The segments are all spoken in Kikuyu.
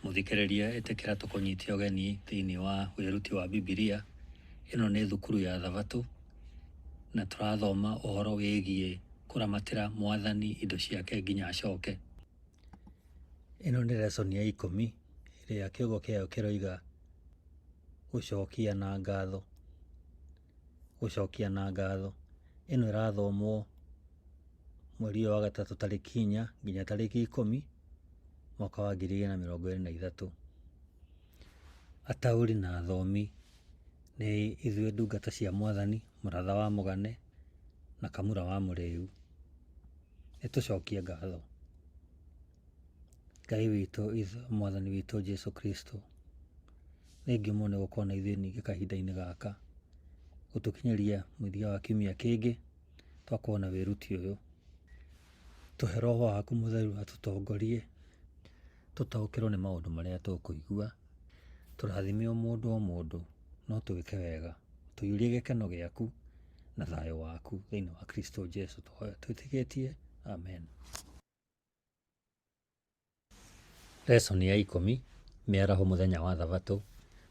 Mũthikĩrĩria ĩtĩkĩra tũkũnyite ũgeni thĩinĩ wa wĩruti wa Bibilia. Ĩno nĩ thukuru ya Thabatũ na tũrathoma ũhoro wĩgiĩ kũramatĩra Mwathani indo ciake nginya acoke. Ĩno nĩ lesson ya 10 ĩrĩa kĩongo kĩayo kĩroiga gũcokia na ngatho. Gũcokia na ngatho. Ĩno ĩrathomwo mweri ũyũ wa gatatũ tarĩki 4 nginya tarĩki 10 mwaka wa 2023. Ataũri na athomi nĩ ithuĩ ndungata cia Mwathani, Mũratha wa Mũgane na Kamura wa Mũrĩu. Nĩ tũcokie ngatho. Ngai witũ, Mwathani witũ Jesu Kristo, thengiũ mũno nĩ gũkorwo na ithuĩ ningĩ kahinda-inĩ gaka, gũtũkinyĩria mũthia wa kiumia kĩngĩ, twakorwo na wĩruti ũyũ. Tũhe Roho waku Mũtheru atũtongorie, tũtaũkĩrwo nĩ maũndũ marĩa tũkũigua, tũrathime o mũndũ o mũndũ, no twĩke wega, tũiyũrie gĩkeno gĩaku na thayũ waku thĩinĩ wa Kristo Jesu tũhoya twĩtĩkĩtie, amen. Lesson ya 10, Mĩaraho mũthenya wa Thabatũ,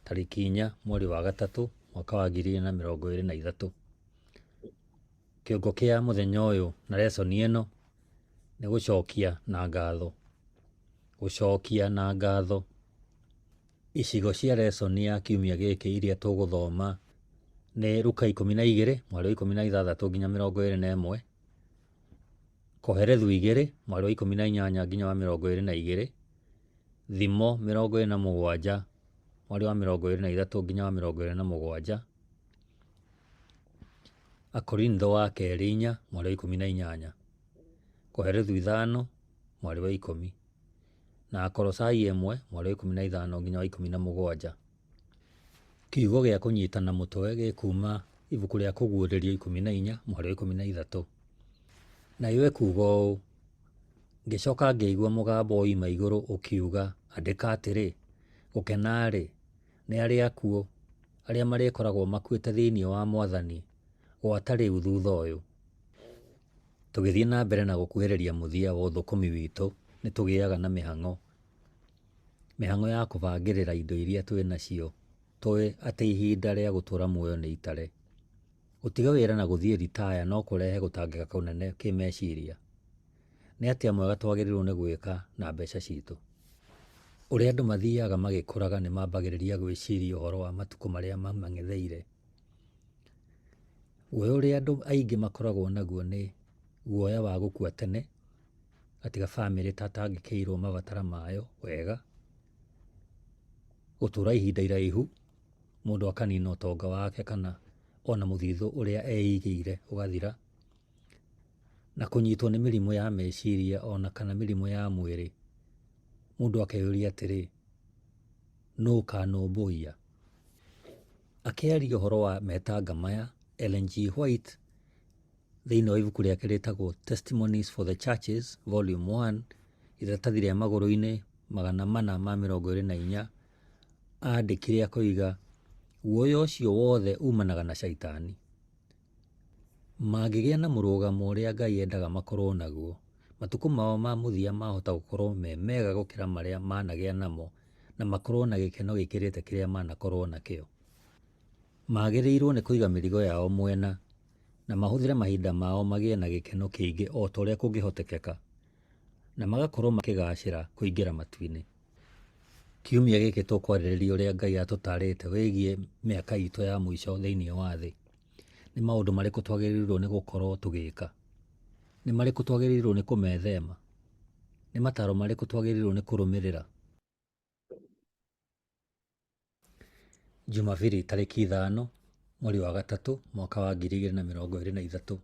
tarĩki 4 mweri wa gatatũ mwaka wa 2023. Kĩongo kĩa mũthenya ũyũ na lesson ĩno nĩ gũcokia na ngatho. Gũcokia na ngatho. Icigo cia lesson ya kiumia gĩkĩ iria tũgũthoma nĩ Luka 12 mweri wa 16 nginya 21, Kohelethu 2 mweri wa 18 nginya wa 22, Thimo 27 mweri wa 23 nginya wa 27, Akorintho wa kerĩ 4 mweri wa 18, Kohelethu 5 mweri wa 10, na Akolosai 1 mweri wa 15 nginya wa 17. Kiugo gĩa kũnyitana mũtwe gĩkuuma ibuku rĩa Kũguũrĩrio 14 mweri wa 13. Nayo ĩkuuga ũũ, Ngĩcoka ngĩigua mũgambo woima igũrũ ũkiuga, Andĩka atĩrĩ, Gũkena-rĩ, nĩ arĩa akuũ, arĩa marĩkoragwo makuĩte thĩinĩ wa Mwathani, gwata rĩu thutha ũyũ. Tũgĩthiĩ na mbere na gũkuhĩrĩria mũthia wa ũthũkũmi witũ, nĩ tũgĩaga na mĩhang'o. Mĩhang'o ya kũbangĩrĩra indo iria twĩ nacio, tũĩ atĩ ihinda rĩa gũtũũra muoyo nĩ itare. Gũtiga wĩra na gũthiĩ ritaya no kũrehe gũtangĩka kũnene kĩmeciria. Nĩ atĩa mwega twagĩrĩirwo nĩ gwĩka na mbeca citũ? Ũrĩa andũ mathiaga magĩkũraga nĩ mambagĩrĩria gwĩciria ũhoro wa matukũ marĩa mamang'etheire. Guoya ũrĩa andũ aingĩ makoragwo naguo nĩ guoya wa gũkua tene, gatiga bamĩrĩ ĩtatangĩkĩirwo mabataro mayo wega, gũtũra ihinda iraihu, mũndũ akanina ũtonga wake kana ona mũthithũ ũrĩa eigĩire ũgathira, na kũnyitwo nĩ mĩrimũ ya meciria ona kana mĩrimũ ya mwĩrĩ, mũndũ akeyũria atĩrĩ, nũ ũkanũmbũiya? Akĩaria ũhoro wa metanga maya, Ellen G. White thĩinĩ wa ibuku rĩake rĩtagwo Testimonies for the Churches Volume 1 iratathi rĩa magũrũ-inĩ 424 andĩkire akoiga guoya ũcio wothe umanaga na Shaitani. Mangĩgĩa na mũrũgamo ũrĩa Ngai endaga makorũo naguo, matukũ mao ma mũthia mahota gũkorũo me mega gũkĩra marĩa managĩa namo na makorũo na gĩkeno gĩkĩrĩte kĩrĩa manakorũo nakĩo. Magĩrĩirũo nĩ kũiga mĩrigo yao mwena na mahũthĩre mahinda mao magĩe na gĩkeno kĩingĩ o ta ũrĩa kũngĩhotekeka, na magakorũo makĩgaacĩra kũingĩra matu-inĩ. Kiumia gĩkĩ tũkwarĩrĩria ũrĩa Ngai atũtarĩte wĩgiĩ mĩaka itũ ya mũico thĩinĩ wa thĩ. Nĩ maũndũ marĩkũ twagĩrĩirwo nĩ gũkorwo tũgĩka? Nĩ marĩkũ twagĩrĩirwo nĩ kũmethema? Nĩ mataro marĩkũ twagĩrĩirwo nĩ kũrũmĩrĩra? Jumabiri tarĩki 5 mweri wa gatatũ mwaka wa 2023.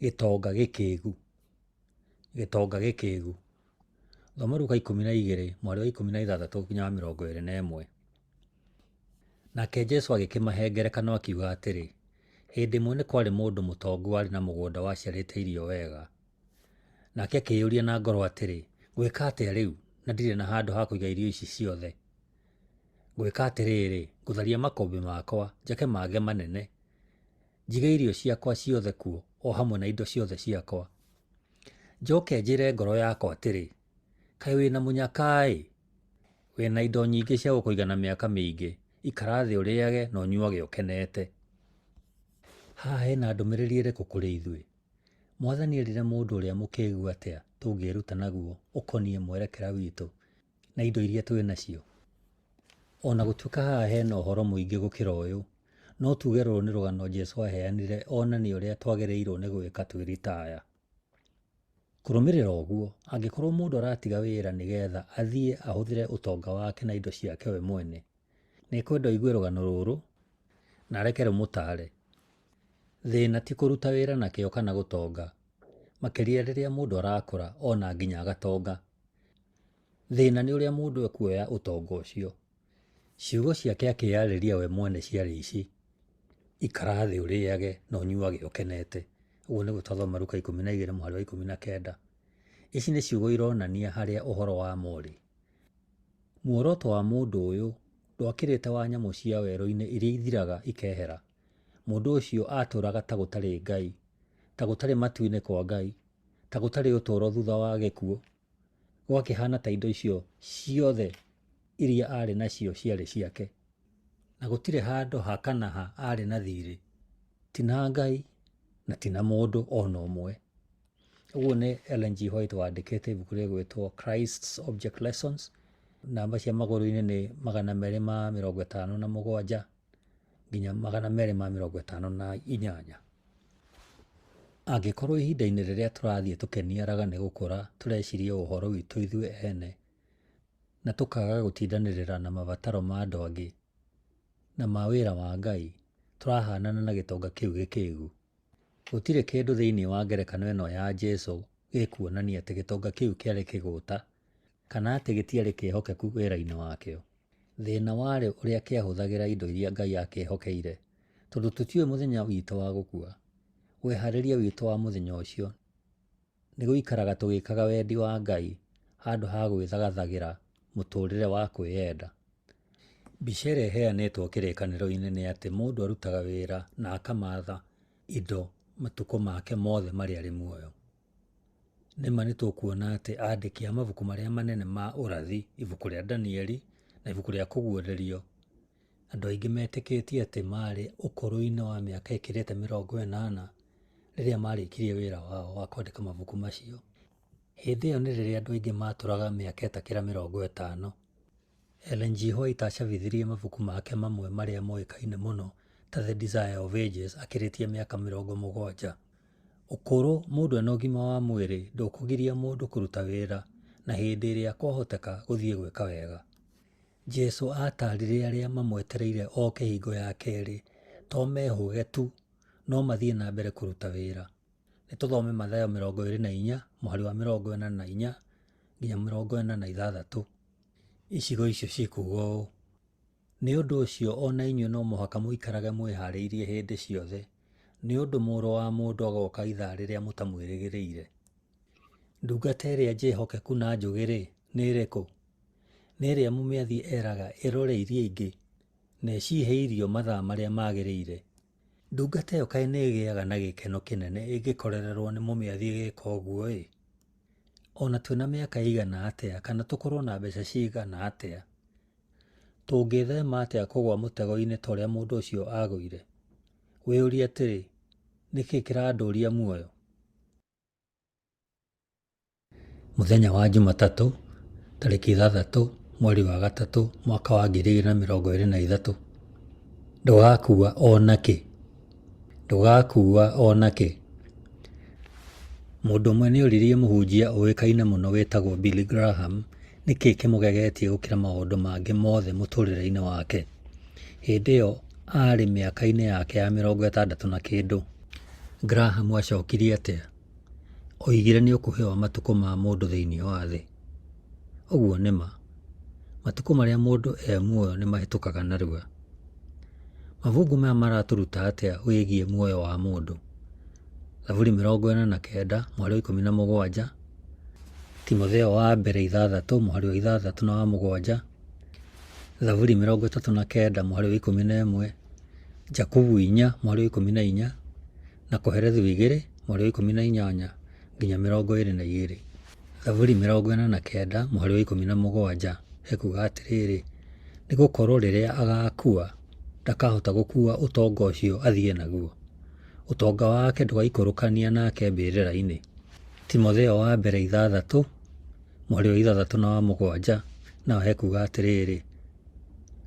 Gĩtonga gĩkĩgu. Gĩtonga gĩkĩgu. Thoma Luka 12 mweri wa 16 nginya wa 21. Nake Jesu agĩkĩmahe ngerekano akiuga atĩrĩ, Hĩndĩ ĩmwe nĩ kwarĩ mũndũ mũtongu warĩ na mũgũnda waciarĩte irio wega. Nake akĩĩyũria na ngoro atĩrĩ, 'Ngwĩka atĩa rĩu, na ndirĩ na handũ ha kũiga irio ici ciothe? Ngwĩka atĩrĩrĩ, ngũtharia makũmbĩ makwa, njake mangĩ manene, njige irio ciakwa ciothe kuo, o hamwe na indo ciothe ciakwa. Njoke njĩre ngoro yakwa atĩrĩ, Kaĩ wĩ na mũnyaka-ĩ! Wĩna indo nyingĩ cia gũkũigana mĩaka mĩingĩ, ikara thĩ ũrĩage na ũnyuage ũkenete. Haha hena ndũmĩrĩri ĩrĩkũ kũrĩ ithuĩ? Mwathani erire mũndũ ũrĩa mũkĩgu atĩa tũngĩĩruta naguo ũkoniĩ mwerekera witũ na indo iria twĩ nacio? O na gũtuĩka haha hena ũhoro mũingĩ gũkĩra ũyũ, no tuge rũrũ nĩ rũgano Jesu aheanire onanie ũrĩa twagĩrĩirwo nĩ gwĩka twĩ ritaya. Kũrũmĩrĩra ũguo, angĩkorwo mũndũ aratiga wĩra nĩgetha athiĩ ahũthĩre ũtonga wake na indo ciake we mwene, nĩ ekwenda aigue rũgano rũrũ na areke rũmũtaare. Thĩna ti kũruta wĩra na kĩyo kana gũtonga, makĩria rĩrĩa mũndũ arakũra ona nginya agatonga. Thĩna nĩ ũrĩa mũndũ ekuoya ũtonga ũcio. Ciugo ciake akĩyarĩria we mwene ciarĩ ici, Ikara thĩ ũrĩage na ũnyuage ũkenete. Ũguo nĩguo twathoma Luka 12 mũhari wa 19. Ici nĩ ciugo ironania harĩa ũhoro wa ma ũrĩ. Muoroto wa mũndũ ũyũ ndwakĩrĩte wa nyamũ cia werũ-inĩ iria ithiraga ikehera. Mũndũ ũcio aatũraga ta gũtarĩ Ngai, ta gũtarĩ matu-inĩ kwa Ngai, ta gũtarĩ ũtũũro thutha wa gĩkuũ. Gwakĩhana ta indo icio ciothe iria aarĩ nacio ciarĩ ciake. Na gũtirĩ handũ ha kana ha aarĩ na thiirĩ, ti na Ngai na ti na mũndũ o na ũmwe. Ũguo nĩ Ellen G. White wandĩkĩte ibuku rĩgwĩtwo Christ's Object Lessons. Namba cia magũrũ-inĩ nĩ 257 nginya 258. Angĩkorwo ihinda-inĩ rĩrĩa tũrathiĩ tũkĩniaraga nĩ gũkũra tũreciria o ũhoro witũ ithuĩ ene na tũkaga gũtindanĩrĩra na mabataro ma andũ angĩ na ma wĩra wa Ngai, tũrahanana na gĩtonga kĩu gĩkĩgu. Gũtirĩ kĩndũ thĩinĩ wa ngerekano ĩno ya Jesu gĩkuonania atĩ gĩtonga kĩu kĩarĩ kĩgũta kana atĩ gĩtiarĩ kĩhokeku wĩra-inĩ wakĩo. Thĩna warĩ ũrĩa kĩahũthagĩra indo iria Ngai aakĩhokeire. Tondũ tũtiũĩ mũthenya witũ wa gũkua, wĩhaarĩria witũ wa mũthenya ũcio nĩ gũikaraga tũgĩkaga wendi wa Ngai handũ ha gwĩthagathagĩra mũtũũrĩre wa kwĩyenda. Mbica ĩrĩa ĩheanĩtwo kĩrĩkanĩro-inĩ nĩ atĩ mũndũ arutaga wĩra na akamatha indo matukũ make mothe marĩa arĩ muoyo. Nĩ ma nĩ tũkuona atĩ andĩki a mabuku marĩa manene ma ũrathi, ibuku rĩa Danieli na ibuku rĩa Kũguũrĩrio, andũ aingĩ metĩkĩtie atĩ maarĩ ũkũrũ-inĩ wa mĩaka ĩkĩrĩte 80 rĩrĩa marĩkirie wĩra wao wa kwandĩka mabuku macio. Hĩndĩ ĩyo nĩ rĩrĩa andũ aingĩ matũraga mĩaka ĩtakĩra 50. Ellen G. White acabithirie mabuku make mamwe marĩa moĩkaine mũno ta The Desire of Ages akĩrĩtie mĩaka 70. Ũkũrũ mũndũ ena ũgima wa mwĩrĩ ndũkũgiria mũndũ kũruta wĩra na hĩndĩ ĩrĩa kwahoteka gũthiĩ gwĩka wega. Jesu aatarire arĩa mamwetereire oke hingo ya kerĩ to mehũge tu no mathiĩ na mbere kũruta wĩra. Nĩ tũthome Mathayo 24 mũhari wa 44 nginya 46. Icigo icio cikuuga ũũ, Nĩ ũndũ ũcio o na inyuĩ no mũhaka mũikarage mwĩhaarĩirie hĩndĩ ciothe, nĩ ũndũ Mũrũ wa Mũndũ agooka ithaa rĩrĩa mũtamwĩrĩgĩrĩire. Ndungata ĩrĩa njĩhokeku na njũgĩ-rĩ, nĩ ĩrĩkũ? Nĩ ĩrĩa mũmĩathi eraga ĩrore iria ingĩ, na ĩcihe irio mathaa marĩa magĩrĩire. Ndungata ĩyo kaĩ nĩ ĩgĩaga na gĩkeno kĩnene ĩngĩkorererwo nĩ mũmĩathi ĩgĩka ũguo-ĩ! O na twĩna mĩaka ĩigana atĩa kana tũkorũo na mbeca cigana atĩa, tũngĩĩthema atĩa kũgũa mũtego-inĩ ta ũrĩa mũndũ ũcio aagũire? Wĩyũrie atĩrĩ, 'Nĩ kĩĩ kĩrandũũria muoyo? Mũthenya wa Jumatatũ, tarĩki 6 mweri wa gatatũ mwaka wa 2023. Ndũgakua o nakĩ? Ndũgakua o nakĩ? Mũndũ ũmwe nĩ oririe mũhunjia ũĩkaine mũno wĩtagwo Billy Graham nĩkĩ kĩmũgegetie gũkĩra maũndũ mangĩ mothe mũtũrĩre-inĩ wake. Hĩndĩ ĩyo aarĩ mĩaka-inĩ yake ya 60 na kĩndũ. Graham acokirie atĩa? Oigire nĩ ũkuhĩ wa matukũ ma mũndũ thĩinĩ wa thĩ. Ũguo nĩ ma. Matukũ marĩa mũndũ e muoyo nĩ mahĩtũkaga narua. Mabungu maya maratũruta atĩa wĩgiĩ muoyo wa mũndũ? Thaburi 49 mũhari wa 17, Timotheo wa mbere 6 mũhari wa 6 na wa 7, Thaburi 39 mũhari wa 11, Jakubu 4 mũhari wa 14, na Kohelethu 2 mũhari wa 18 nginya 22. Thaburi 49 mũhari wa 17. Ekuuga atĩrĩrĩ, nĩ gũkorwo rĩrĩa agakua, ndakahota gũkuua ũtonga ũcio athiĩ naguo. Ũtonga wake ndũgaikũrũkania nake mbĩrĩra-inĩ. Timotheo wa mbere ithathatũ, mũhari wa ithathatũ na wa mũgwanja, naho hekuuga atĩrĩrĩ,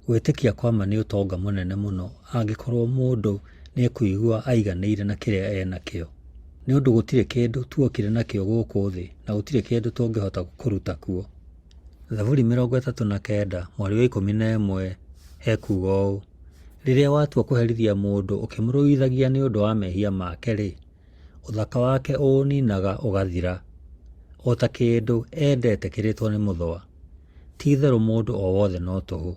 gwĩtĩkia kwa ma nĩ ũtonga mũnene mũno angĩkorwo mũndũ nĩekũigua aiganĩire na kĩrĩa enakĩo. Nĩ ũndũ gũtirĩ kĩndũ tuokire nakĩo gũkũ thĩ, na gũtirĩ kĩndũ tũngĩhota kũruta kuo. Thaburi 39 mũhari wa 11 hekuuga ũũ, rĩrĩa watua kũherithia mũndũ ũkĩmũrũithagia nĩ ũndũ wa mehia make-rĩ, ũthaka wake ũũninaga ũgathira, o ta kĩndũ endete kĩrĩtwo nĩ mũthũa. Ti-itherũ mũndũ o wothe no tũhũ.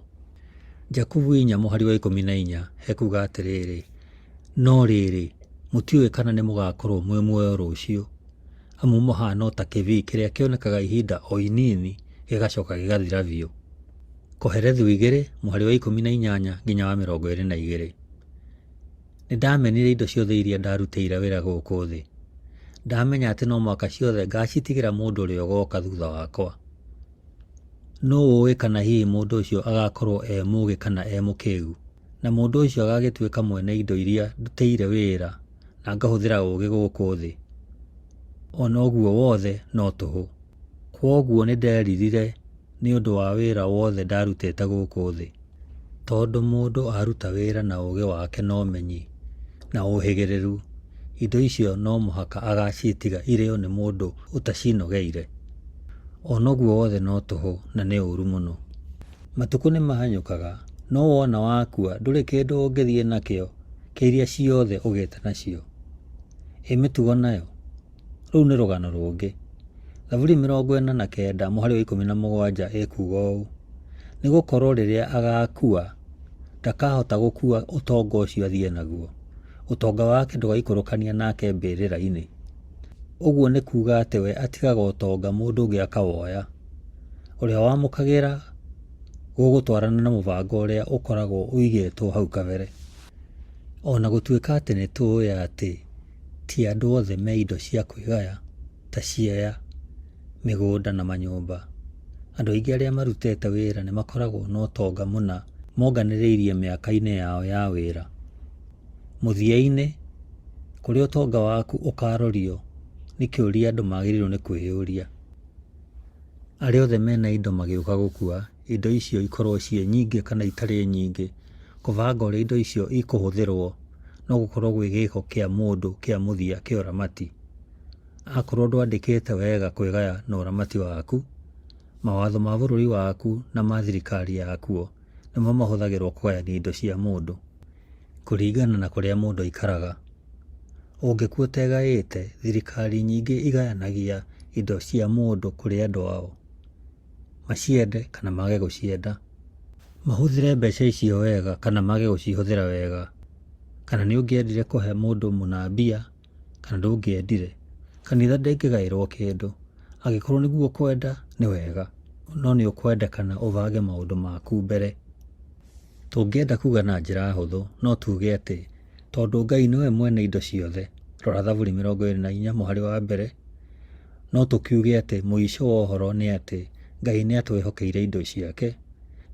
Jakubu 4 mũhari wa 14 hekuuga atĩrĩrĩ, no rĩrĩ, mũtiũĩ kana nĩ mũgakorwo mwĩ muoyo rũciũ, amu mũhana o ta kĩbii kĩrĩa kĩonekaga ihinda o inini gĩgacoka gĩgathira biũ. Kohelethu 2 mũhari wa 18 nginya wa 22. Nĩ ndamenire indo ciothe iria ndarutĩire wĩra gũkũ thĩ. Ndamenya atĩ no mũhaka ciothe ngacitigĩra mũndũ ũrĩa ũgoka thutha wakwa. Nũ ũĩ kana hihi mũndũ ũcio agakorwo e mũũgĩ kana e mũkĩgu, na mũndũ ũcio agagĩtuĩka mwene indo iria ndutĩire wĩra na ngahũthĩra ũũgĩ gũkũ thĩ. Ona ũguo wothe no tũhũ. Kwoguo nĩ nderirire nĩ ũndũ wa wĩra wothe ndarutĩte gũkũ thĩ. Tondũ mũndũ aruta wĩra na ũũgĩ wake na ũmenyi na ũhĩgĩrĩru, indo icio no mũhaka agacitiga irĩo nĩ mũndũ ũtacinogeire. Ona ũguo wothe no tũhũ na nĩ ũũru mũno. Matukũ nĩ mahanyũkaga, no wona wakua ndũrĩ kĩndũ ũngĩthiĩ nakĩo kĩa iria ciothe ũgĩte nacio. Ĩ mĩtugo nayo? Rũu nĩ rũgano rũngĩ. Thaburi 49 mũhari wa 17 ĩkuuga ũũ, nĩ gũkorwo rĩrĩa agakua, ndakahota gũkuua ũtonga ũcio athiĩ naguo. Ũtonga wake ndũgaikũrũkania nake mbĩrĩra-inĩ. Ũguo nĩ kuuga atĩ we atigaga ũtonga mũndũ ũngĩ akawoya, ũrĩa wamũkagĩra gũgũtwarana na mũbango ũrĩa ũkoragwo ũigĩtwo hau kabere. Ona gũtuĩka atĩ nĩ tũĩ atĩ ti andũ othe me indo cia kwĩgaya ta ciea, mĩgũnda na manyũmba, andũ aingĩ arĩa marutĩte wĩra nĩ makoragwo na ũtonga mũna monganĩrĩirie mĩaka-inĩ yao ya wĩra. Mũthia-inĩ, kũrĩa ũtonga waku ũkarorio nĩ kĩũria andũ magĩrĩirwo nĩ kwĩyũria. Arĩa othe mena indo magĩũka gũkua, indo icio ikorwo ciĩ nyingĩ kana itarĩ nyingĩ, kũbanga ũrĩa indo icio ikũhũthĩrwo no gũkorwo gwĩ gĩko kĩa mũndũ kĩa mũthia kĩa ũramati. Akorwo ndwandĩkĩte wega kwĩgaya na ũramati waku, mawatho ma bũrũri waku na ma thirikari yakuo nĩmo mahũthagĩrwo kũgayania indo cia mũndũ. Kũringana na kũrĩa mũndũ aikaraga. Ũngĩkua ũtegaĩte, thirikari nyingĩ igayanagia indo cia mũndũ kũrĩ andũ ao, maciende kana mage gũcienda. Mahũthĩre mbeca icio wega kana mage gũcihũthĩra wega. Kana nĩ ũngĩendire kũhe mũndũ mũna mbia kana ndũngĩendire. Kanitha ndĩngĩgaĩrwo kĩndũ. Angĩkorwo nĩguo ũkwenda nĩ wega, no nĩ ũkwendekana ũbange maũndũ maku mbere. Tũngĩenda kuga na njĩra hũthũ, no tuge atĩ tondũ Ngai nĩwe mwene indo ciothe, rora Thaburi 24 mũhari wa mbere, no tũkiuge atĩ mũico wa ũhoro nĩ atĩ Ngai nĩ atwĩhokeire indo ciake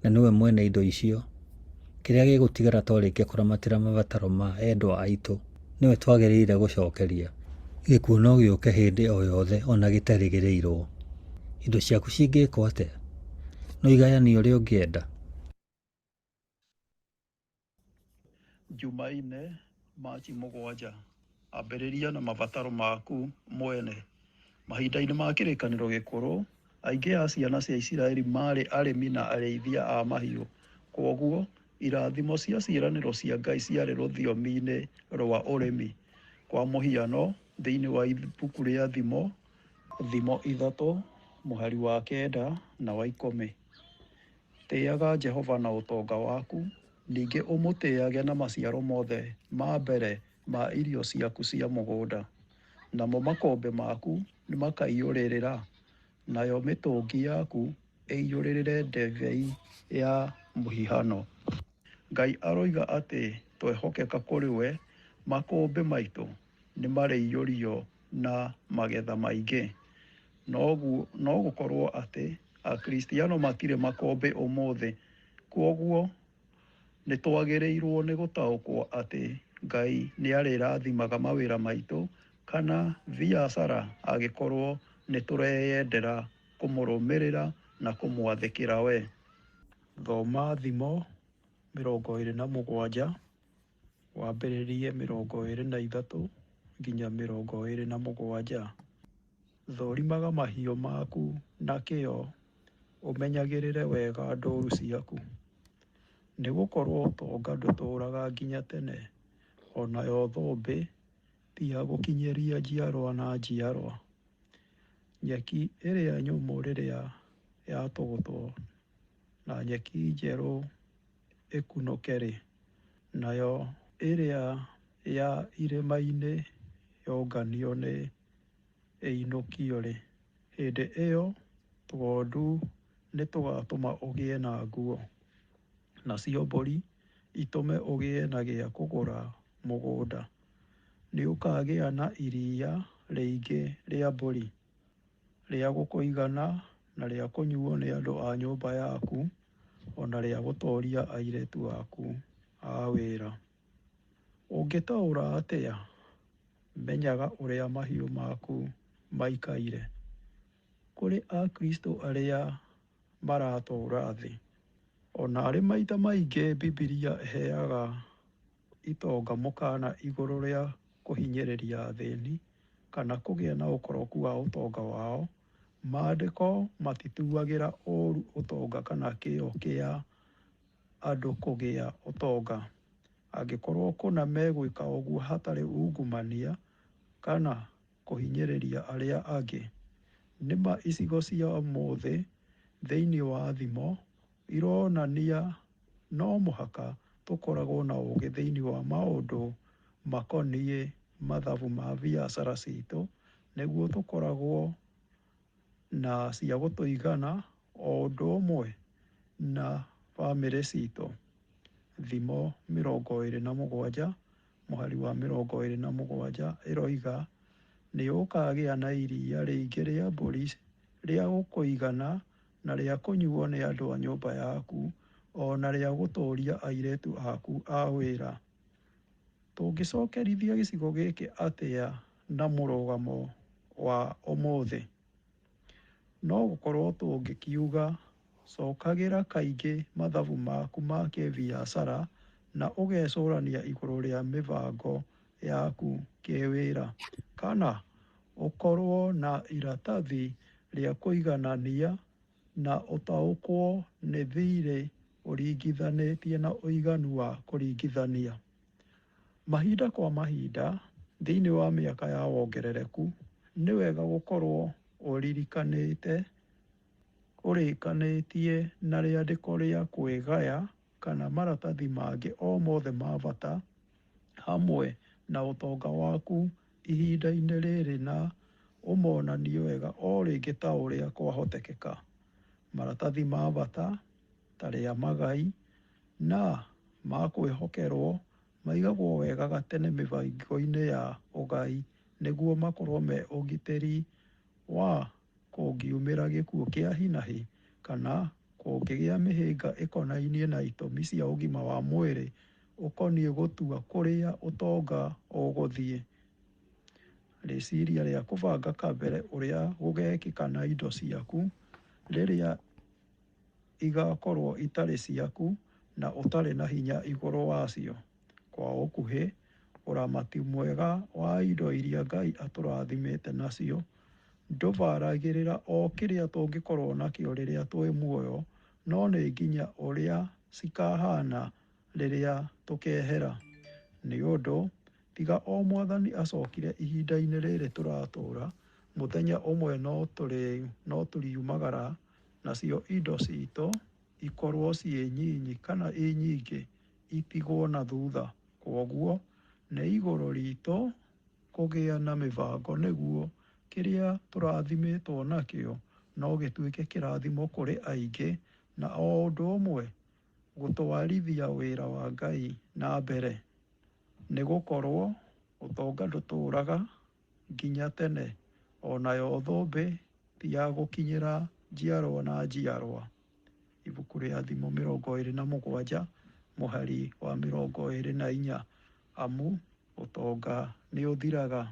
na nĩwe mwene indo icio. Kĩrĩa gĩgũtigara twarĩkia kũramatĩra mabataro ma endwa aitũ, nĩwe twagĩrĩire gũcokeria. Gĩkuũ no gĩũke hĩndĩ o yothe ona gĩterĩgĩrĩirwo. Indo ciaku cingĩkwo atĩa? No igayanio ũrĩa ũngĩenda? Jumaine, Machi 7. Ambĩrĩria na mabataro maku mwene. Mahinda-inĩ ma Kĩrĩkanĩro Gĩkũrũ, aingĩ a ciana cia Isiraeli maarĩ arĩmi na arĩithia a mahiũ. Kwoguo, irathimo cia ciĩranĩro cia Ngai ciarĩ rũthiomi-inĩ rwa ũrĩmi. Kwa mũhiano, thĩinĩ wa ibuku rĩa Thimo, Thimo 3, mũhari wa 9 na wa 10, Tĩaga Jehova na ũtonga waku, ningĩ ũmũtĩage na maciaro mothe ma mbere ma irio ciaku cia mũgũnda. Namo makũmbĩ maku nĩmakaiyũrĩrĩra, nayo mĩtũngi yaku ĩiyũrĩrĩre ndibei ya mũhihano. Ngai aroiga atĩ twehokeka kũrĩ we, makũmbĩ maitũ nĩmarĩiyũrio na magetha maingĩ. No gũkorwo atĩ Akristiano matirĩ makũmbĩ ũmũthĩ. Kwoguo nĩ twagĩrĩirwo nĩ gũtaũkwo atĩ Ngai nĩ arĩrathimaga mawĩra maitũ kana biacara angĩkorwo nĩ tũreyendera kũmũrũmĩrĩra na kũmwathĩkĩra we. Thoma Thimo 27 wambĩrĩrie 23 nginya 27. Thũrimaga mahiũ maku na kĩyo, ũmenyagĩrĩre wega ndũũru ciaku. Nĩgũkorwo ũtonga ndũtũũraga nginya tene, o nayo thũmbĩ ti ya gũkinyĩria njiarwa na njiarwa. Nyeki ĩrĩa nyũmũ rĩrĩa yatũgũtwo na nyeki njerũ ĩkunũke-rĩ, nayo ĩrĩa ya irĩma-inĩ yonganio nĩ ĩinũkio-rĩ, hĩndĩ ĩyo tũgondu nĩtũgatũma ũgĩe na nguo, nacio mbũri itũme ũgĩe na gĩa kũgũra mũgũnda. Nĩũkagĩa na iria rĩingĩ rĩa mbũri, rĩa gũkũigana na rĩa kũnyuo nĩ andũ a nyũmba yaku, o na rĩa gũtooria airĩtu aku a wĩra. Ũngĩtaũra atĩa? Menyaga ũrĩa mahiũ maku maikaire. Kũrĩ Akristo arĩa maratũũra thĩ. O na arĩ maita maingĩ Bibilia ĩheaga itonga mũkaana igũrũ rĩa kũhinyĩrĩria athĩni kana kũgĩa na ũkoroku wa ũtonga wao, Maandĩko matituagĩra ũũru ũtonga kana kĩyo kĩa andũ kũgĩa ũtonga, angĩkorwo kũna megwĩka ũguo hatarĩ ungumania kana kũhinyĩrĩria arĩa angĩ. Nĩ ma icigo cia ũmũthĩ thĩinĩ wa Thimo ironania no mũhaka tũkoragwo na ũũgĩ thĩinĩ wa maũndũ makoniĩ mathabu ma biacara citũ nĩguo tũkoragwo na cia gũtũigana o ũndũ ũmwe na bamĩrĩ citũ. Thimo 27 mũhari wa 27 ĩroiga, nĩ ũkagĩa na iria rĩingĩ rĩa mbũri rĩa gũkũigana na rĩa kũnyuo nĩ andũ a nyũmba yaku, o na rĩa gũtũũria airĩtu aku a wĩra. Tũngĩcokerithia gĩcigo gĩkĩ atĩa na mũrũgamo wa ũmũthĩ? No gũkorwo tũngĩkiuga, cokagĩra kaingĩ mathabu maku ma kĩbiacara na ũgecũrania igũrũ rĩa mĩbango yaku kĩwĩra. Kana ũkorwo na iratathi rĩa kũiganania na ũtaũkwo nĩ thiirĩ ũringithanĩtie na ũiganu wa kũringithania. Mahinda kwa mahinda thĩinĩ wa mĩaka ya wongerereku, nĩ wega gũkorwo ũririkanĩte ũrĩkanĩtie na rĩandĩko rĩa kwĩgaya kana maratathi mangĩ o mothe ma bata hamwe na ũtonga waku ihinda-inĩ rĩrĩ na ũmonanie wega o rĩngĩ ta ũrĩa kwahotekeka. Maratathi ma bata ta rĩa magai na ma kwĩhokerwo maigagwo wega gatene mĩbango-inĩ ya ũgai nĩguo makorwo me ũgitĩri wa kũngiumĩra gĩkuũ kĩa hinahi kana kũngĩgĩa mĩhĩnga ĩkonainie na itũmi cia ũgima wa mwĩrĩ ũkoniĩ gũtua kũrĩa ũtonga ũgũthiĩ. Rĩciria rĩa kũbanga kabere ũrĩa gũgekĩka na indo ciaku rĩrĩa igakorwo itarĩ ciaku na ũtarĩ na hinya igũrũ wacio. Kwa ũkuhĩ, ũramati mwega wa indo iria Ngai atũrathimĩte nacio ndũbaragĩrĩra o kĩrĩa tũngĩkorwo nakĩo rĩrĩa twĩ muoyo, no nĩ nginya ũrĩa cikahana rĩrĩa tũkehera. Nĩ ũndũ, tiga o Mwathani acokire ihinda-inĩ rĩrĩ tũratũũra, mũthenya ũmwe no tũriumagara nacio indo citũ ikorwo ciĩ nyinyi kana i nyingĩ itigwo na thutha. Kwoguo nĩ igũrũ ritũ kũgĩa na mĩbango nĩguo kĩrĩa tũrathimĩtwo nakĩo no gĩtuĩke kĩrathimo kũrĩ aingĩ na o ũndũ ũmwe gũtwarithia wĩra wa Ngai na mbere. Nĩ gũkorwo ũtonga ndũtũũraga nginya tene, o nayo thũmbĩ ti ya gũkinyĩra njiarwa na njiarwa. Ibuku rĩa Thimo 27 mũhari wa 24, amu ũtonga nĩũthiraga.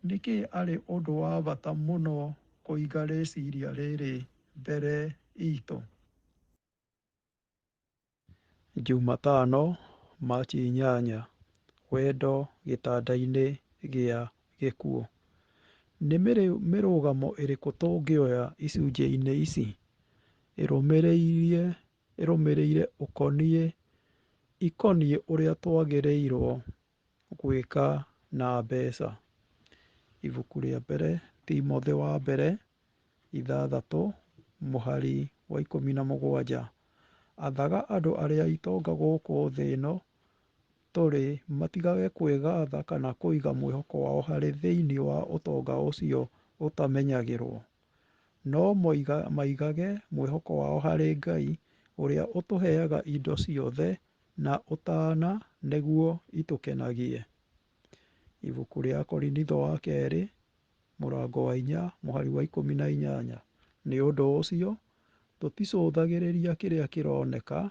Nĩkĩ arĩ ũndũ wa bata mũno kũiga rĩciria rĩrĩ mbere itũ? Jumatano, Machi 8, Wendo gĩtanda-inĩ gĩa gĩkuũ. Nĩ mĩrũgamo ĩrĩkũ tũngĩoya icunjĩ-inĩ ici ĩrũmĩrĩire ikoniĩ ũrĩa twagĩrĩirwo gwĩka na mbeca? Ibuku rĩa mbere Timothĩ wa mbere 6 mũhari wa 17, athaga andũ arĩa itonga gũkũ thĩ ĩno tũrĩ matigage kwĩgatha kana kũiga mwĩhoko wao harĩ thĩinĩ wa ũtonga ũcio ũtamenyagĩrwo, no maigage mwĩhoko wao harĩ Ngai ũrĩa ũtũheaga indo ciothe na ũtaana nĩguo itũkenagie. Ibuku rĩa Korinitho wa kerĩ mũrango wa 4 mũhari wa 18, nĩ ũndũ ũcio tũticũthagĩrĩria kĩrĩa kĩroneka,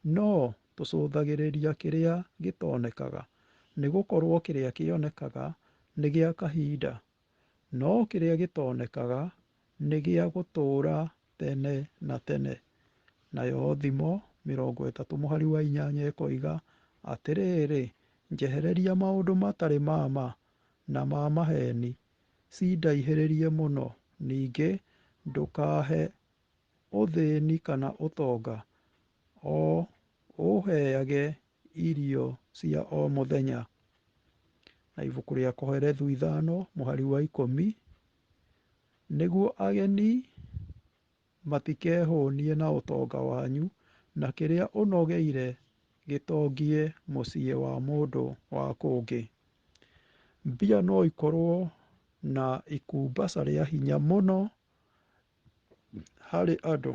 no tũcũthagĩrĩria kĩrĩa gĩtonekaga, nĩgũkorwo kĩrĩa kĩonekaga nĩ gĩa kahinda, no kĩrĩa gĩtonekaga nĩ gĩa gũtũũra tene na tene. Nayo Thimo 30 mũhari wa 8 ĩkoiga, atĩrĩrĩ, njehereria maũndũ matarĩ ma ma na ma maheeni, cindaihĩrĩrie mũno, ningĩ ndũkahe ũthĩĩni kana ũtonga, o ũheage irio cia o mũthenya. Na ibuku rĩa Kohelethu 5 mũhari wa 10, nĩguo ageni matikehũũnie na ũtonga wanyu, na kĩrĩa ũnogeire gĩtongie mũciĩ wa mũndũ wa kũngĩ. Mbia no ikorwo na ikumbaca rĩa hinya mũno harĩ andũ,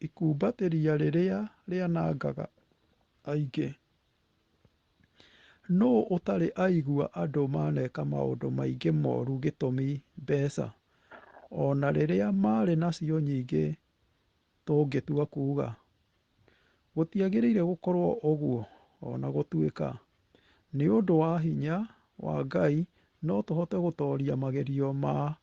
ikumbatĩria rĩrĩa rĩanangaga aingĩ. Nũũ ũtarĩ aigua andũ maneka maũndũ maingĩ moru gĩtũmi mbeca, ona rĩrĩa marĩ nacio nyingĩ tũngĩtua kuuga? Gũtiagĩrĩire gũkorwo ũguo, ona gũtuĩka nĩ ũndũ wa hinya wa Ngai no tũhote gũtooria magerio ma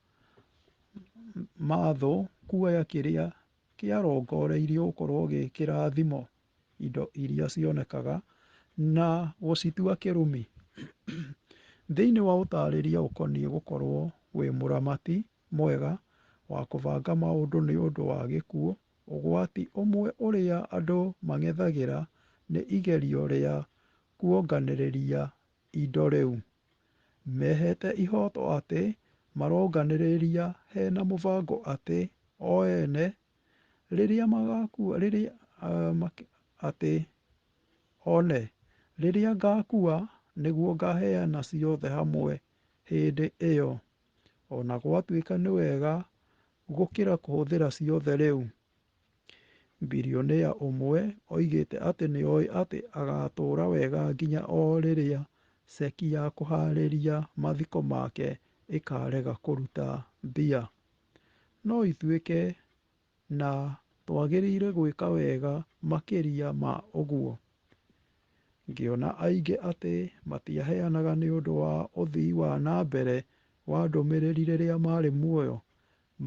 thũ kuoya kĩrĩa kĩarongoreirio gũkorwo gĩ kĩrathimo, indo iria cionekaga, na gũcitua kĩrumi. Thĩinĩ wa ũtarĩria ũkoniĩ gũkorwo wĩ mũramati mwega wa kũbanga maũndũ nĩ ũndũ wa gĩkuũ, ũgwati ũmwe ũrĩa andũ mang'ethagĩra nĩ igerio rĩa kuonganĩrĩria indo rĩu. Mehete ihoto atĩ maronganĩrĩria hena mũbango atĩ o ene rĩrĩa magakua rĩrĩa atĩ one rĩrĩa ngakua nĩguo ngaheana ciothe hamwe hĩndĩ ĩyo, ona gwatuĩka nĩ wega gũkĩra kũhũthĩra ciothe rĩu. Bilionea ũmwe oigĩte atĩ nĩoĩ atĩ agatũũra wega nginya o rĩrĩa ceki ya kũharĩria mathiko make ĩkarega kũruta mbia. No ituĩke na twagĩrĩire gwĩka wega makĩria ma ũguo. Ngĩona aingĩ atĩ matiaheanaga nĩ ũndũ wa ũthii wa na mbere wa ndũmĩrĩri rĩrĩa marĩ muoyo,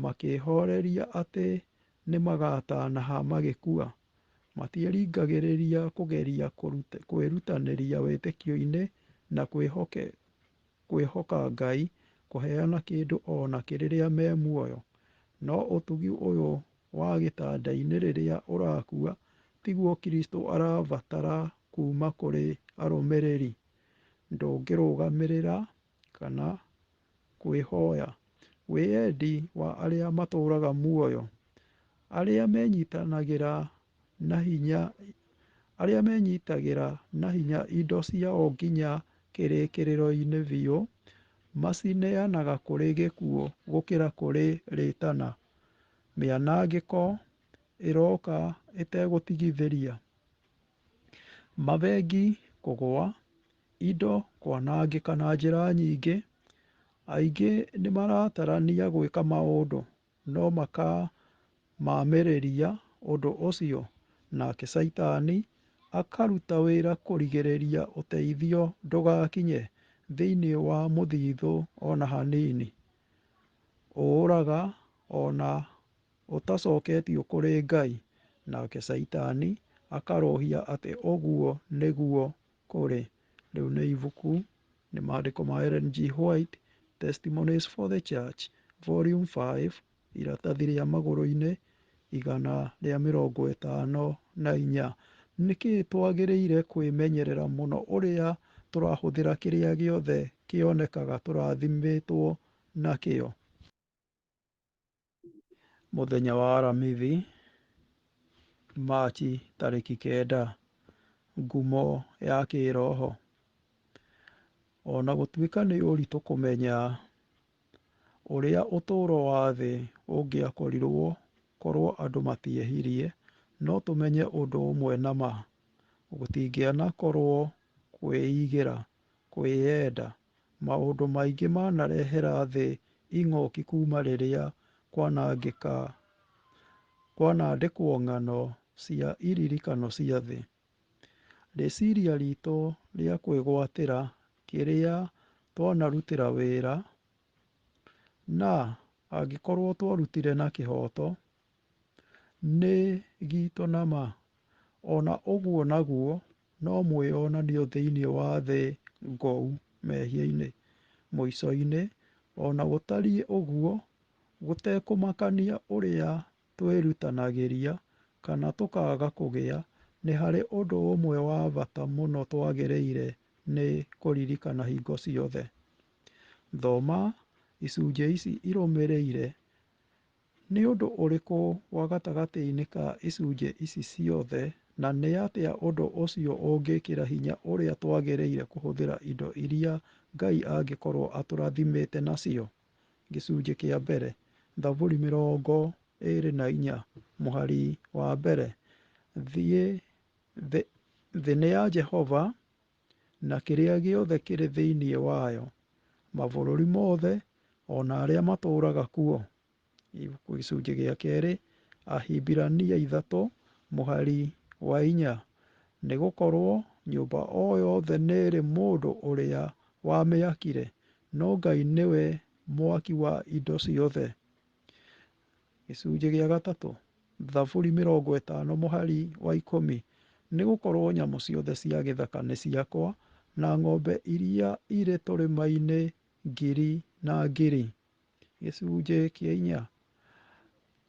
makĩhoreria atĩ nĩmagatanaha magĩkua. Matieringagĩrĩria kũgeria kwĩrutanĩria wĩtĩkio-inĩ na kwĩhoka Ngai kũheana kĩndũ o nakĩ rĩrĩa me muoyo. No ũtugi ũyũ wa gĩtanda-inĩ rĩrĩa ũrakua tiguo Kristo arabatara kuma kũrĩ arũmĩrĩri. Ndũngĩrũgamĩrĩra kana kwĩhoya wĩyendi wa arĩa matũũraga muoyo, arĩa menyitanagĩra na hinya arĩa menyitagĩra na hinya indo ciao nginya kĩrĩkĩrĩro-inĩ biũ, macineanaga kũrĩ gĩkuũ gũkĩra kũrĩ rĩtana. Mĩanangĩko ĩroka ĩtegũtigithĩria. Mabengi kũgũa, indo kwanangĩka na njĩra nyingĩ, aingĩ nĩmaratarania gwĩka maũndũ, no Mamĩrĩria ũndũ ũcio? Nake Caitani akaruta wĩra kũrigĩrĩria ũteithio ndũgakinye thĩinĩ wa mũthithũ ona hanini. Ũũraga ona ũtacoketio kũrĩ Ngai. Nake Caitani akarũhia atĩ ũguo nĩguo kũrĩ. Rĩu nĩ ibuku, nĩ maandĩko ma Ellen G. White, Testimonies for the Church, Volume 5, iratathi rĩa magũrũ-inĩ 154. Nĩkĩ twagĩrĩire kwĩmenyerera mũno ũrĩa tũrahũthĩra kĩrĩa gĩothe kĩonekaga tũrathimĩtwo nakĩo? Mũthenya wa Aramithi, Machi tarĩki 9, ngumo ya kĩroho. Ona gũtuĩka nĩ ũritũ kũmenya ũrĩa ũtũũro wa thĩ ũngĩakorirwo korwo andũ matiehirie, no tũmenye ũndũ ũmwe na ma: gũtingĩanakorwo kwĩigĩra, kwĩyenda. Maũndũ maingĩ manarehera thĩ ing'ũki kuma rĩrĩa kwanandĩkwo ng'ano cia iririkano cia thĩ. Rĩciria ritũ rĩa kwĩgwatĩra kĩrĩa twanarutĩra wĩra, na angĩkorwo twarutire na kĩhooto, nĩ gitũ na ma. Ona ũguo naguo no mwĩyonanio thĩinĩ wa thĩ ngou mehia-inĩ. Mũico-inĩ, ona gũtariĩ ũguo, gũtekũmakania ũrĩa twĩrutanagĩria kana tũkaaga kũgĩa, nĩ harĩ ũndũ ũmwe wa bata mũno twagĩrĩire nĩ kũririkana hingo ciothe. Thoma icunjĩ ici irũmĩrĩire. Nĩ ũndũ ũrĩkũ wa gatagatĩ-inĩ ka icunjĩ ici ciothe, na nĩ atĩa ũndũ ũcio ũngĩkĩra hinya ũrĩa twagĩrĩire kũhũthĩra indo iria Ngai angĩkorwo atũrathimĩte nacio? Gĩcunjĩ kĩa mbere, Thaburi 24 mũhari wa mbere. Thĩ nĩ ya Jehova na kĩrĩa gĩothe kĩrĩ thĩinĩ wayo, mabũrũri mothe o na arĩa matũũraga kuo. Gĩcunjĩ gĩa kerĩ, Ahibirania 3 mũhari wa 4. Nĩ gũkorwo nyũmba o yothe nĩrĩ mũndũ ũrĩa wamĩakire, no Ngai nĩwe mwaki wa indo ciothe. Gĩcunjĩ gĩa gatatũ, Thaburi 50 mũhari wa 10. Nĩ gũkorwo nyamũ ciothe cia gĩthaka nĩ ciakwa, na ng'ombe iria irĩ tũrĩma-inĩ ngiri na ngiri. Gĩcunjĩ kĩa inya,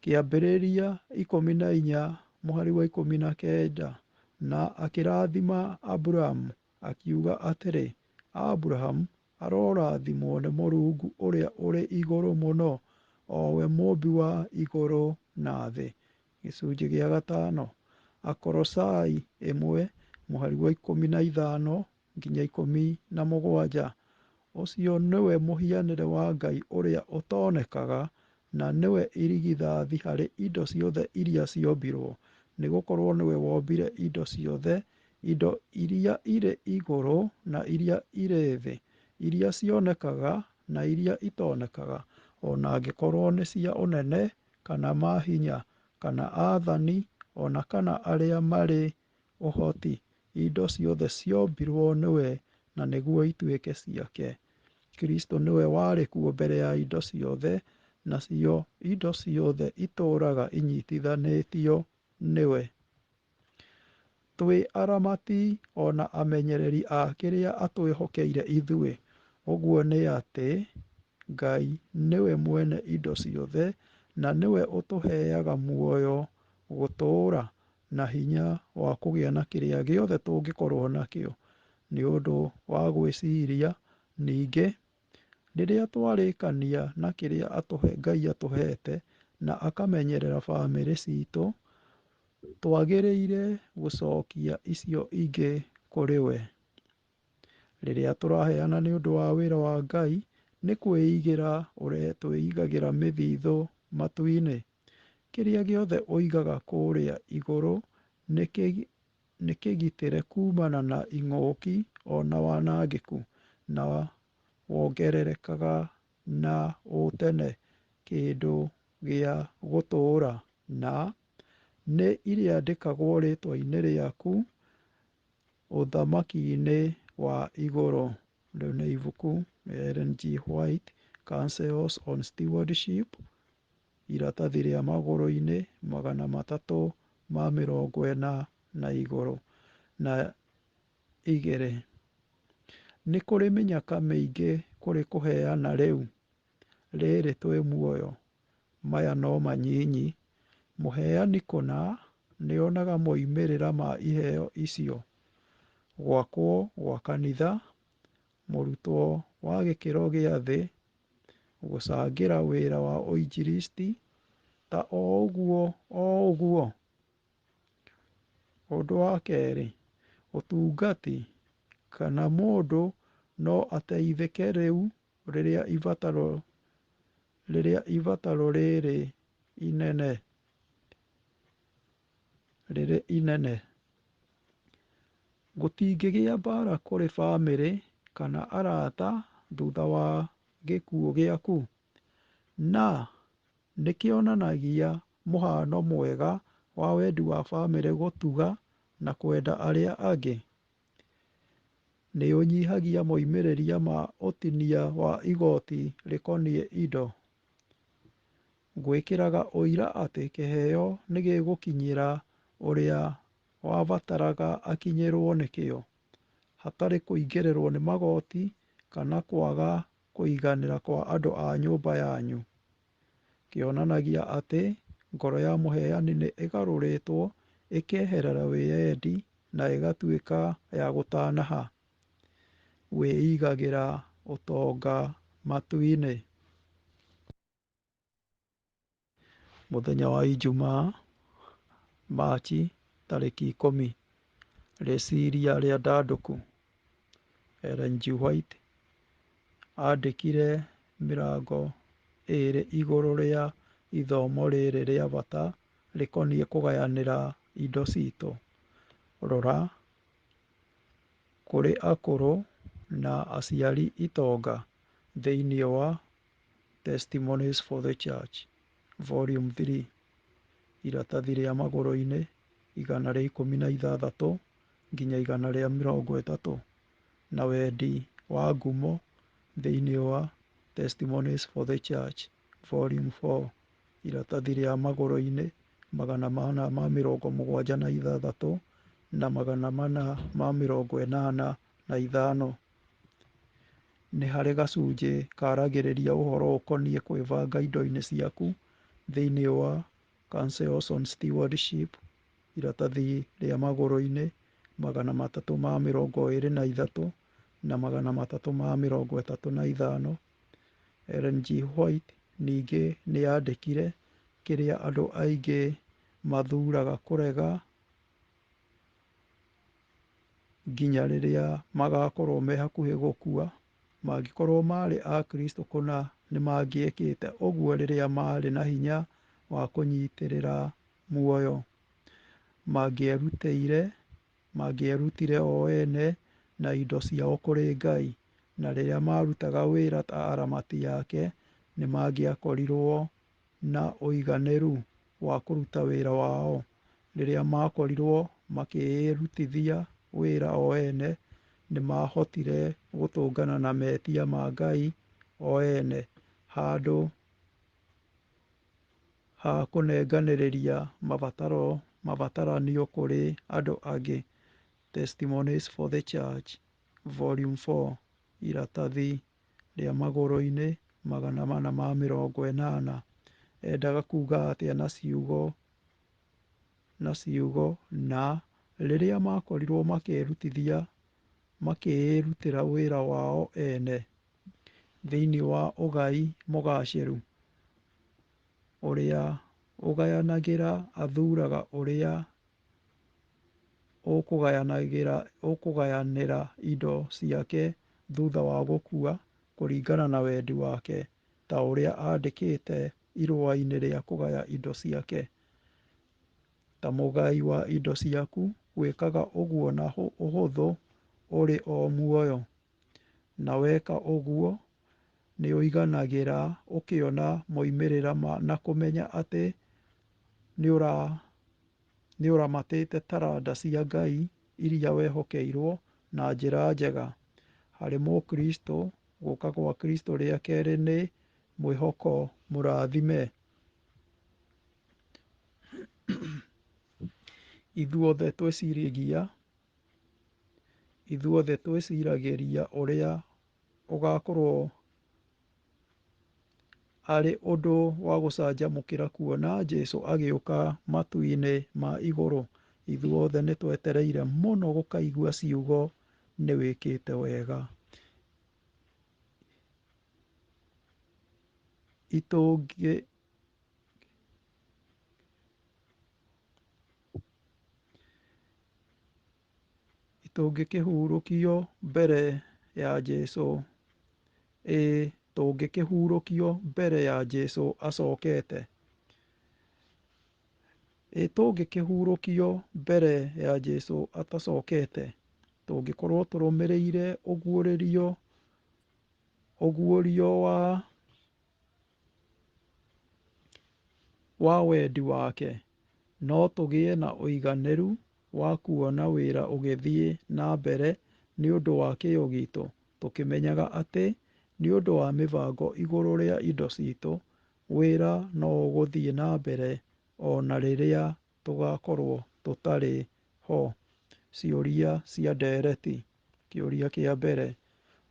Kĩambĩrĩria 14 mũhari wa 19. Na akĩrathima Aburamu akiuga atĩrĩ, Aburahamu arorathimwo nĩ Mũrungu ũrĩa ũrĩ igũrũ mũno, o we mũũmbi wa igũrũ na thĩ. Gĩcunjĩ gĩa gatano, Akolosai 1 mũhari wa 15 nginya 17. Ũcio nĩwe mũhianĩre wa Ngai ũrĩa ũtonekaga, na nĩwe irigithathi harĩ indo ciothe iria ciombirwo, nĩ gũkorwo nĩwe wombire indo ciothe, indo iria irĩ igũrũ na iria irĩ thĩ, iria cionekaga na iria itonekaga, o na angĩkorwo nĩ cia ũnene kana mahinya, kana aathani, o na kana arĩa marĩ ũhoti, indo ciothe ciombirwo nĩwe na nĩguo ituĩke ciake. Kristo nĩwe warĩ kuo mbere ya indo ciothe, nacio indo ciothe itũũraga inyitithanĩtio nĩwe. Twĩ aramati o na amenyereri a kĩrĩa atwĩhokeire ithuĩ, ũguo nĩ atĩ Ngai nĩwe mwene indo ciothe, na nĩwe ũtũheaga muoyo, gũtũũra, na hinya wa kũgĩa na kĩrĩa gĩothe tũngĩkorwo nakĩo. Nĩ ũndũ wa gwĩciria ningĩ, rĩrĩa twarĩkania na kĩrĩa Ngai atũhete na akamenyerera bamĩrĩ citũ, twagĩrĩire gũcokia icio ingĩ kũrĩ we. Rĩrĩa tũraheana nĩ ũndũ wa wĩra wa Ngai, nĩ kwĩigĩra twĩigagĩra mĩthithũ matu-inĩ. Kĩrĩa gĩothe ũigaga kũrĩa igũrũ nĩ kĩgitĩre kumana na ing'ũki o na wanangĩku, na wongererekaga na ũtene kĩndũ gĩa gũtũũra na nĩ irĩandĩkagwo rĩĩtwa-inĩ rĩaku ũthamaki-inĩ wa igũrũ. Rĩu nĩ ibuku rĩa Ellen G. White, Counsels on Stewardship, iratathi rĩa magũrũ-inĩ 342 na igũrũ na igĩrĩ. Nĩ kũrĩ mĩnyaka mĩingĩ kũrĩ kũheana rĩu rĩrĩ twĩ muoyo, maya no manyinyi. Mũheani kũna nĩonaga moimĩrĩra ma iheo icio: gwakwo gwa kanitha, mũrutwo wa gĩkĩro gĩa thĩ, gũcangĩra wĩra wa ũinjilisti, ta o ũguo o ũguo. Ũndũ wa kerĩ, ũtungati kana mũndũ no ateithĩke rĩu rĩrĩa ibataro rĩrĩ inene. Gũtingĩgĩa mbara kũrĩ bamĩrĩ kana arata thutha wa gĩkuũ gĩaku, na nĩkĩonanagia mũhano mwega wa wendi wa bamĩrĩ gũtuga na kwenda arĩa angĩ. Nĩ ũnyihagia moimĩrĩra ma ũtinia wa igoti rĩkoniĩ indo. Gwĩkĩraga ũira atĩ kĩheo nĩgĩgũkinyĩra ũrĩa wabataraga akinyĩrwo nĩkĩo, hatarĩ kũingĩrĩrwo nĩ magoti kana kwaga kũiganĩra kwa andũ a nyũmba yanyu. Kĩonanagia atĩ ngoro ya mũheani nĩ ĩgarũrĩtwo ĩkeherera wĩyendi na ĩgatuĩka ya gũtanaha. Wĩigagĩra ũtonga matu-inĩ. Mũthenya wa Ijumaa, Machi tarĩki 10, rĩciria rĩandandũku. Ellen G. White andĩkire mĩrango ĩrĩ igũrũ rĩa ithomo rĩrĩ rĩa bata rĩkoniĩ kũgayanĩra indo citũ. Rora kũrĩ akũrũ na aciari itonga thĩinĩ wa Testimonies for the Church Volume 3, iratathi rĩa magũrũ-inĩ 116 nginya 130, na wendi wa ngumo thĩinĩ wa Testimonies for the Church Volume 4, iratathi rĩa magũrũ-inĩ 476 na 485. Nĩ harĩ gacunjĩ karagĩrĩria ũhoro ũkoniĩ kwĩbanga indo-inĩ ciaku thĩinĩ wa Counsels on Stewardship, iratathi rĩa magũrũ-inĩ 323 na 335. Ellen G. White ningĩ nĩ aandĩkire kĩrĩa andũ aingĩ mathuuraga kũrega nginya rĩrĩa magakorwo me hakuhĩ gũkua. Mangĩkorwo maarĩ a Kristo kũna nĩ mangĩekĩte ũguo rĩrĩa maarĩ na hinya wa kũnyitĩrĩra muoyo. Mangĩerutire o ene na indo ciao kũrĩ Ngai, na rĩrĩa maarutaga wĩra ta aramati ake nĩ mangĩakorirwo na ũiganĩru wa kũruta wĩra wao. Rĩrĩa makorirwo makĩĩrutithia wĩra o ene, nĩ maahotire gũtũngana na metia ma Ngai o ene handũ ha kũnenganĩrĩria mabataranio kũrĩ andũ angĩ. Testimonies for the Church Volume 4, iratathi rĩa magũrũ-inĩ 480. Endaga kuuga atĩa na ciugo na rĩrĩa makorirwo makĩĩrutĩra wĩra wao ene thĩinĩ wa ũgai mũgacĩru, ũrĩa ũgayanagĩra athuuraga ũrĩa ũkũgayanĩra indo ciake thutha wa gũkua kũringana na wendi wake, ta ũrĩa andĩkĩte irũa-inĩ rĩa kũgaya indo ciake. Ta mũgai wa indo ciaku, wĩkaga ũguo na ũhũthũ ũrĩ o muoyo, na weka ũguo nĩũiganagĩra ũkĩona moimĩrĩra na kũmenya atĩ Nĩ ũramatĩte taranda cia Ngai iria wehokeirwo na njĩra njega? Harĩ Mũkristo, gũka gwa Kristo rĩa kerĩ nĩ mwĩhoko mũrathime. Ithuothe twĩciragia Ithuothe twĩciragĩria ũrĩa ũgakorwo arĩ ũndũ wa gũcanjamũkĩra kuona Jesu agĩũka matu-inĩ ma igũrũ. Ithuothe nĩ twetereire mũno gũkaigua ciugo nĩ wĩkĩte wega. Itũngĩ Tũngĩkĩhurũkio mbere ya Jesu, ĩĩ tũngĩkĩhurũkio mbere ya Jesu acokete. Ĩ tũngĩkĩhurũkio mbere ya Jesu atacokete, tũngĩkorwo tũrũmĩrĩire ũguũrĩrio ũguũrio wa wendi wake, no tũgĩe na ũiganĩru wa kuona wĩra ũgĩthiĩ na mbere nĩ ũndũ wa kĩyo gitũ, tũkĩmenyaga atĩ nĩ ũndũ wa mĩbango igũrũ rĩa indo citũ, wĩra no ũgũthiĩ na mbere o na rĩrĩa tũgakorwo tũtarĩ ho. Ciũria cia ndereti. Kĩũria kĩa mbere,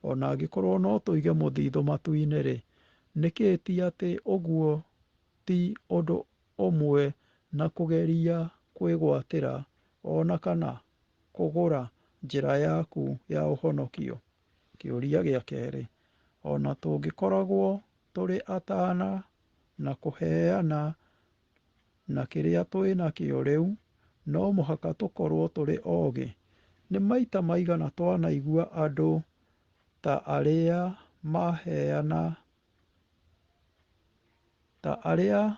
o na angĩkorwo no tũige mũthithũ matu-inĩ-rĩ, nĩkĩ ti atĩ ũguo ti ũndũ ũmwe na kũgeria kwĩgwatĩra o na kana kũgũra njĩra yaku ya ũhonokio? Kĩũria gĩa kerĩ, o na tũngĩkoragwo tũrĩ atana na kũheana na kĩrĩa twĩ nakĩo rĩu, no mũhaka tũkorwo tũrĩ ogĩ. Nĩ maita maigana twanaigua andũ ta arĩa maheana ta arĩa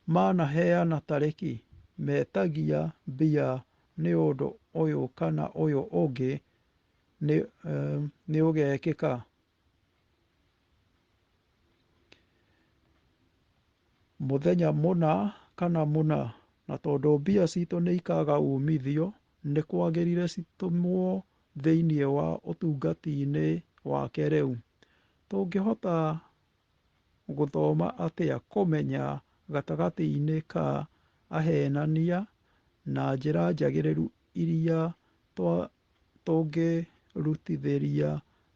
manaheana tarĩki metagia mbia nĩ ũndũ ũyũ kana ũyũ ũngĩ nĩ ũgekĩka. Mũthenya mũna kana mũna, na tondũ mbia citũ nĩ ikaga umithio, nĩ kwagĩrĩire citũmwo thĩinĩ wa ũtungati-inĩ wake rĩu. Tũngĩhota gũthoma atĩa kũmenya gatagatĩ-inĩ ka ahenania na njĩra njagĩrĩru iria tũngĩrutithĩria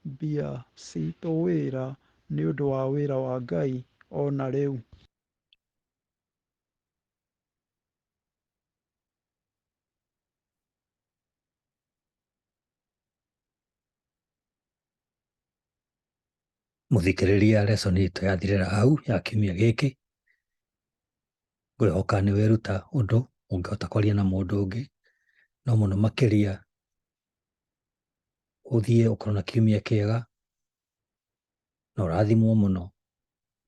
mbia citũ wĩra nĩ ũndũ wa wĩra wa Ngai o na rĩu? Mũthikĩrĩria, lesson itũ yathirĩra hau ya kiumia gĩkĩ. Ngwĩhoka nĩ weruta ũndũ ũngĩhota kwaria na mũndũ ũngĩ, no mũno makĩria ũthiĩ ũkorwo na kiumia kĩega na ũrathimwo mũno,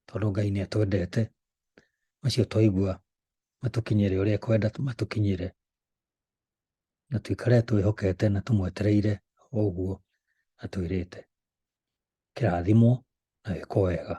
tondũ Ngai nĩ atwendete. Macio twaigua matũkinyĩre ũrĩa ekwenda matũkinyĩre, na tũikare twĩhokete na tũmwetereire o ũguo atwĩrĩte. Kĩrathimwo na wĩkwo wega.